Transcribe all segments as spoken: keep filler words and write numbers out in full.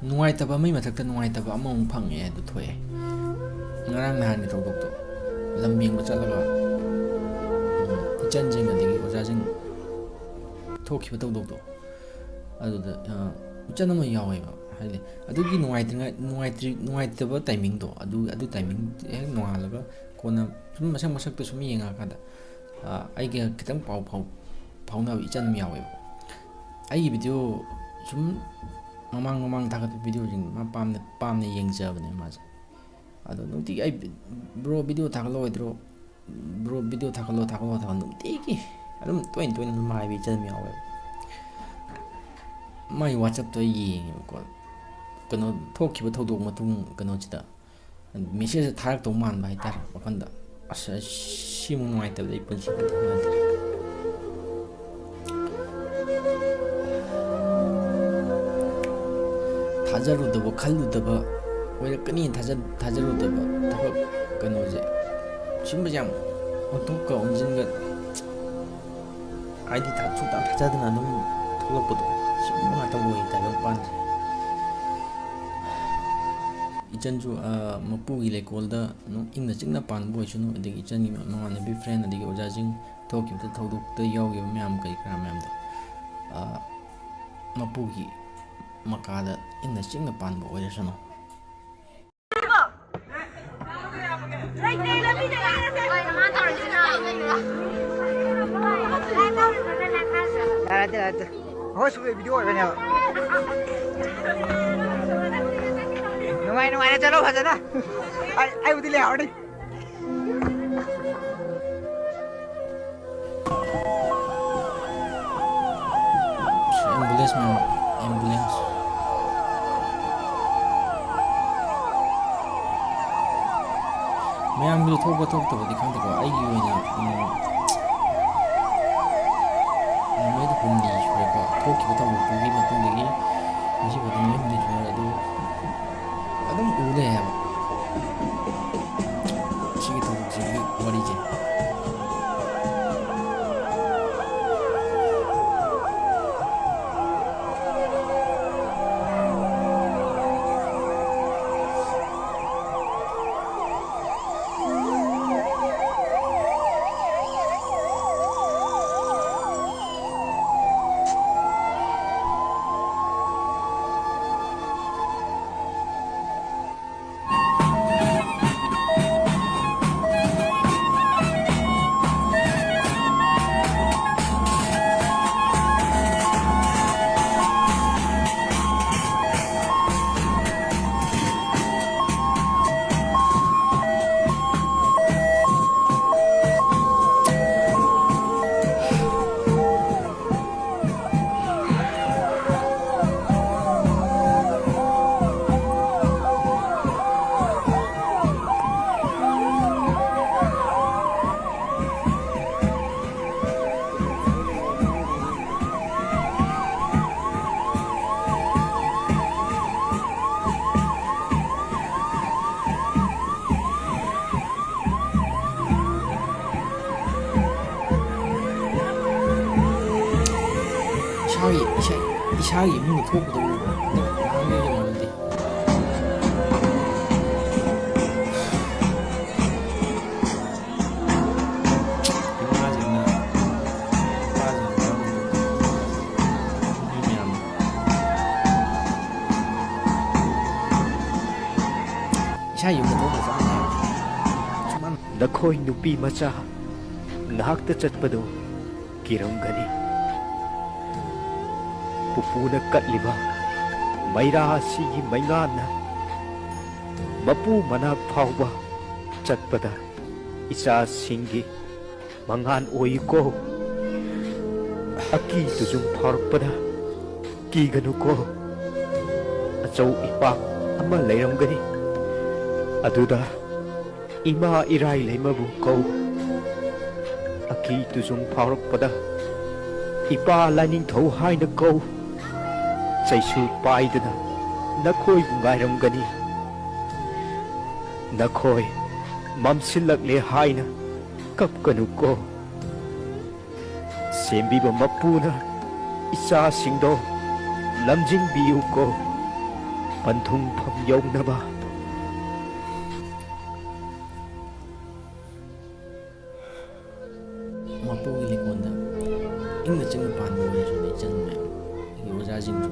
ꯅꯨꯡꯉꯥꯏꯇꯕ ꯑꯃꯒꯤ ꯃꯊꯛꯇ ꯅꯨꯡꯉꯥꯏꯇꯕ ꯑꯃꯃꯨꯛ ꯐꯪꯉꯛꯑꯦ꯫ ꯑꯗꯨ ꯊꯣꯛꯑꯦ꯫ ꯉꯔꯥꯡ ꯅꯍꯥꯟꯒꯤ ꯊꯧꯗꯣꯛꯇꯣ, ꯂꯝ ꯌꯦꯡꯕ ꯆꯠꯂꯒ, ꯎꯝ, ꯏꯆꯟꯁꯤꯡ ꯑꯗꯒꯤ ꯑꯣꯖꯥꯁꯤꯡ ꯊꯣꯛꯈꯤꯕ ꯊꯧꯗꯣꯛꯇꯣ, ꯑꯗꯨꯗ, ꯑ, ꯏꯆꯟ ꯑꯃ ꯌꯥꯎꯋꯦꯕ꯫ ꯍꯥꯏꯗꯤ, ꯑꯗꯨꯒꯤ ꯅꯨꯡꯉꯥꯏꯇ꯭ꯔꯤꯉꯥꯏ-, ꯅꯨꯡꯉꯥꯏꯇ꯭ꯔꯤ-, ꯅꯨꯡꯉꯥꯏꯇꯕ timingꯗꯣ, ꯑꯗꯨ, ꯑꯗꯨ timing ꯍꯦꯛ ꯅꯣꯡꯉꯥꯜꯂꯒ ꯀꯣꯟꯅ ꯁꯨꯝ ꯃꯁꯛ ꯃꯁꯛꯇꯣ ꯁꯨꯝ ꯌꯦꯡꯉꯛꯑꯀꯥꯟꯗ, ꯑ, ꯑꯩꯒ ꯈꯤꯇꯪ ꯄꯥꯎ ꯐꯥꯎ-, ꯐꯥꯎꯅꯕ ꯏꯆꯟ ꯑꯃ ꯌꯥꯎꯋꯦꯕ꯫ ꯑꯩꯒꯤ video ꯁꯨꯝ ꯃꯃꯥꯡ ꯃꯃꯥꯡ ꯊꯥꯒꯠꯄ videoꯁꯤꯡ ꯃꯥ ꯄꯥꯝꯅ, ꯄꯥꯝꯅ ꯌꯦꯡꯖꯕꯅꯦ ꯃꯥꯁꯦ꯫ ꯑꯗꯣ ꯅꯨꯡꯇꯤꯒꯤ ꯑꯩ, "Bro, video ꯊꯥꯒꯠꯂꯛꯑꯣꯏꯗ꯭ꯔꯣ? Bro, video ꯊꯥꯒꯠꯂꯣ, ꯊꯥꯒꯠꯂꯣ, ꯊꯥꯒꯠꯂꯣ", ꯅꯨꯡꯇꯤꯒꯤ ꯑꯗꯨꯝ ꯇꯣꯏꯅ ꯇꯣꯏꯅ ꯑꯗꯨꯝ ꯍꯥꯏꯕ ꯏꯆꯟ ꯑꯃ ꯌꯥꯎꯋꯦꯕ꯫ ꯃꯥꯏ WhatsAppꯇꯣ ꯑꯩ ꯌꯦꯡꯉꯦꯕꯀꯣ, ꯀꯩꯅꯣ ꯊꯣꯛꯈꯤꯕ ꯊꯧꯗꯣꯛ ꯃꯇꯨꯡ ꯀꯩꯅꯣꯁꯤꯗ, message ꯊꯥꯔꯛꯇꯧ ꯃꯥꯟꯕ ꯍꯥꯏꯇꯥꯔꯦ ꯋꯥꯈꯜꯗ꯫ ꯑꯁ, ꯁꯤꯃꯨꯛ ꯅꯨꯡꯉꯥꯏꯇꯕꯗꯤ ꯑꯩ ꯄꯨꯟꯁꯤꯗ ꯊꯦꯡꯅꯗ꯭ꯔꯤ꯫ ꯊꯥꯖꯔꯨꯗꯕ, ꯈꯜꯂꯨꯗꯕ, ꯑꯣꯏꯔꯛꯀꯅꯤ ꯊꯥꯖ-, ꯊꯥꯖꯔꯨꯗꯕ ꯊꯕꯛ, ꯀꯩꯅꯣꯁꯦ, ꯁꯨꯝꯕꯁꯦ ꯌꯥꯝ ꯑꯣꯟꯊꯣꯛꯀ ꯑꯣꯟꯁꯤꯟꯒ, ꯍꯥꯏꯗꯤ ꯊꯥ-, ꯁꯨꯡꯊꯥ ꯊꯥꯖꯗꯅ ꯑꯗꯨꯝ ꯊꯣꯛꯂꯛꯄꯗꯣ, ꯁꯤꯒꯨꯝꯕ ꯉꯥꯛꯇ ꯑꯣꯏ ꯇꯥꯏꯕꯪꯄꯥꯟꯁꯦ꯫ ꯏꯆꯟꯁꯨ, ꯑ, ꯃꯄꯨꯒꯤ ꯂꯩꯀꯣꯜꯗ ꯑꯗꯨꯝ ꯏꯪꯅ ꯆꯤꯛꯅ ꯄꯥꯟꯕ ꯑꯣꯏꯁꯅꯨ, ꯑꯗꯒꯤ ꯏꯆꯟꯒꯤ ꯃꯃꯥꯟꯅꯕꯤ, friend, ꯑꯗꯒꯤ ꯑꯣꯖꯥꯁꯤꯡ ꯊꯣꯛꯈꯤꯕꯗ ꯊꯧꯗꯣꯛꯇ ꯌꯥꯎꯈꯤꯕ ꯃꯌꯥꯝ, ꯀꯔꯤ ꯀꯔꯥ ꯃꯌꯥꯝꯗꯣ, ꯑ, ꯃꯄꯨꯒꯤ ꯃꯀꯥꯗ ꯏꯪꯅ ꯆꯤꯛꯅ ꯄꯥꯟꯕ ꯑꯣꯏꯔꯁꯅꯨ꯫ ꯌꯥꯔꯦ, ꯌꯥꯔꯦ, ꯌꯥꯔꯦ꯫ ꯍꯣꯏ, ꯁꯨꯝ video ꯑꯣꯏꯕꯅꯦꯕ꯫ ꯅꯨꯡꯉꯥꯏ, ꯅꯨꯡꯉꯥꯏꯅ ꯆꯠꯂꯣ ꯐꯖꯅ꯫ ꯑꯩ, ꯑꯩꯕꯨꯗꯤ ꯂꯩꯍꯧꯔꯅꯤ꯫ Ambulance ꯃꯌꯥꯝ, ambulance꯫ ꯃꯌꯥꯝꯒꯤ ꯊꯣꯛꯄ ꯊꯣꯛꯇꯕꯗꯤ ꯈꯪꯗꯦꯀꯣ, ꯑꯩꯒꯤ ꯑꯣꯏꯅ, ꯎꯝ, ꯅꯨꯃꯤꯠ ꯍꯨꯝꯅꯤ ꯁꯨꯔꯦꯀꯣ, ꯊꯣꯛꯈꯤꯕ ꯊꯧꯗꯣꯛꯇꯨꯒꯤ ꯃꯇꯨꯡꯗꯒꯤ ꯉꯁꯤꯐꯥꯎꯗ ꯅꯨꯃꯤꯠ ꯍꯨꯝꯅꯤ ꯁꯨꯔꯦ꯫ ꯑꯗꯨ ꯑꯗꯨꯝ ꯎ ꯂꯩ ꯍꯥꯏꯕ꯫ ꯁꯤꯒꯤ ꯊꯧꯗꯣꯛꯁꯤꯒꯤ ꯋꯥꯔꯤꯁꯦ꯫ ꯑꯩ ꯏꯃꯨꯡꯗ ꯊꯣꯛꯄꯗ ꯎꯕ꯭ꯔꯥ? ꯅꯪ ꯉꯥꯡꯒꯦ ꯀꯩꯅꯣ ꯅꯠꯇꯦ꯫ ꯏꯃꯥꯁꯤꯡꯅ, ꯏꯄꯥꯁꯤꯡꯅ ꯃꯤ ꯃꯌꯥꯝ ꯏꯁꯥ ꯌꯨꯝꯗ ꯊꯣꯛꯄꯒ ꯆꯞ ꯃꯥꯟꯅꯩ꯫ ꯁꯨꯃꯥꯏꯅ ꯅꯈꯣꯏ ꯅꯨꯄꯤ ꯃꯆꯥ ꯉꯥꯏꯍꯥꯛꯇ ꯆꯠꯄꯗꯨ ꯀꯤꯔꯝꯒꯅꯤ꯫ ꯄꯨꯄꯨꯅ ꯀꯠꯂꯤꯕ ꯃꯩꯔꯥ ꯑꯁꯤꯒꯤ ꯃꯩꯉꯥꯟꯅ ꯃꯄꯨ ꯃꯅꯥꯛ ꯐꯥꯎꯕ ꯆꯠꯄꯗ ꯏꯆꯥꯁꯤꯡꯒꯤ ꯃꯉꯥꯟ ꯑꯣꯏꯀꯣ꯫ ꯑꯀꯤ ꯇꯨꯖꯨꯡ ꯐꯥꯎꯔꯛꯄꯗ ꯀꯤꯒꯅꯨꯀꯣ꯫ ꯑꯆꯧ ꯏꯄꯥꯛ ꯑꯃ ꯂꯩꯔꯝꯒꯅꯤ꯫ ꯑꯗꯨꯗ ꯏꯃꯥ ꯏꯔꯥꯏ ꯂꯩꯃꯕꯨ ꯀꯧ꯫ ꯑꯀꯤ ꯇꯨꯖꯨꯡ ꯐꯥꯎꯔꯛꯄꯗ ꯏꯄꯥ ꯂꯥꯏꯅꯤꯡꯊꯧ ꯍꯥꯏꯅ ꯀꯧ꯫ ꯆꯩꯁꯨ ꯄꯥꯏꯗꯨꯅ ꯅꯈꯣꯏꯕꯨ ꯉꯥꯏꯔꯝꯒꯅꯤ꯫ ꯅꯈꯣꯏ ꯃꯝꯁꯤꯜꯂꯛꯂꯦ ꯍꯥꯏꯅ ꯀꯞꯀꯅꯨꯀꯣ꯫ ꯁꯦꯝꯕꯤꯕ ꯃꯄꯨꯅ ꯏꯆꯥꯁꯤꯡꯗꯣ ꯂꯝꯖꯤꯡꯕꯤꯌꯨꯀꯣ, ꯄꯟꯊꯨꯡꯐꯝ ꯌꯧꯅꯕ꯫ ꯃꯄꯨꯒꯤ ꯂꯤꯀꯣꯟꯗ ꯏꯪꯅ ꯆꯤꯛꯅ ꯄꯥꯟꯕ ꯑꯣꯏꯔꯁꯨꯅꯦ, ꯏꯆꯟ ꯃꯌꯥꯝ, ꯑꯩꯒꯤ ꯑꯣꯖꯥꯁꯤꯡꯁꯨ꯫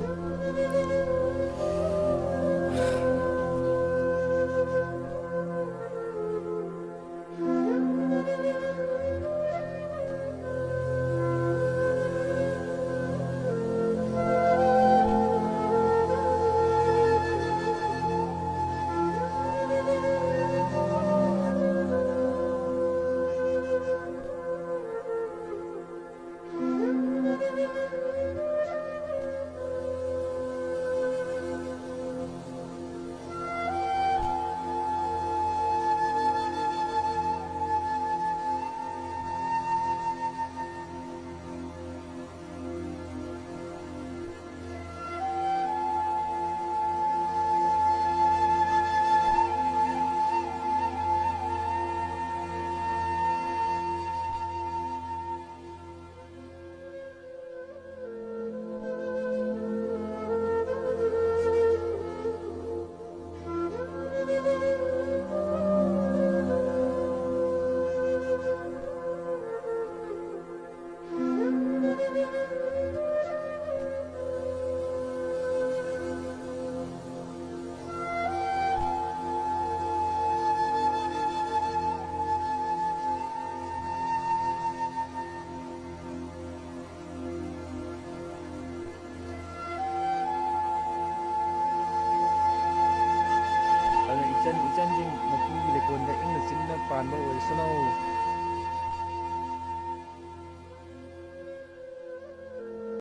ꯄꯥꯟꯕ ꯑꯣꯏꯁꯅꯨ꯫